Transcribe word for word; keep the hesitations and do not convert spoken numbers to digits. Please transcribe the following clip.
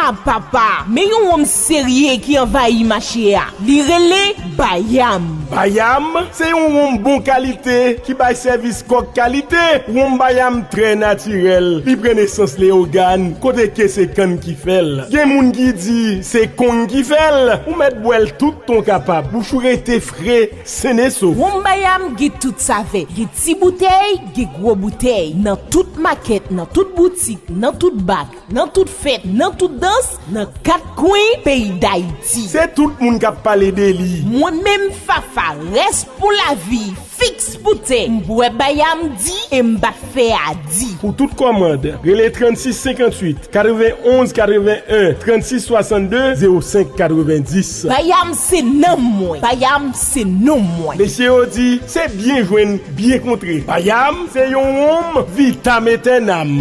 A papa, men yon wonm serye ki anvayi mache a. Li rele Bayam. Bayam se yon wonm bon kalite ki bay sèvis kòk kalite. Wonm Bayam trè natirèl. Li pran nesans Leyogàn, kote ke se kann ki fè l. Gen moun ki di se kong ki fè l. Ou mèt bwè l tout tan w kapab. Bouch ou rete fre, sen e sof. Wonm Bayam gen tout savè. Gen ti boutèy, gen gwo boutèy. Nan tout makèt, nan tout boutik, nan tout bak, nan tout fèt, nan tout dans, nan kat kwen peyi Dayiti. Se tout moun k ap pale de li. Mwen menm Fafa, rès pou lavi, fiks pou tè. M bwè Bayam di e m bat fè a di. Pou tout kòmand, rele trannsis senkantuit, katrevenn onz katrevenn en, trannsis swasannde, zewo senk katrevenndis. Bayam se nanm mwen. Bayam se non mwen. Mesye yo di, se byen jwenn, byen kontre. Bayam se yon wonm vitam etènam.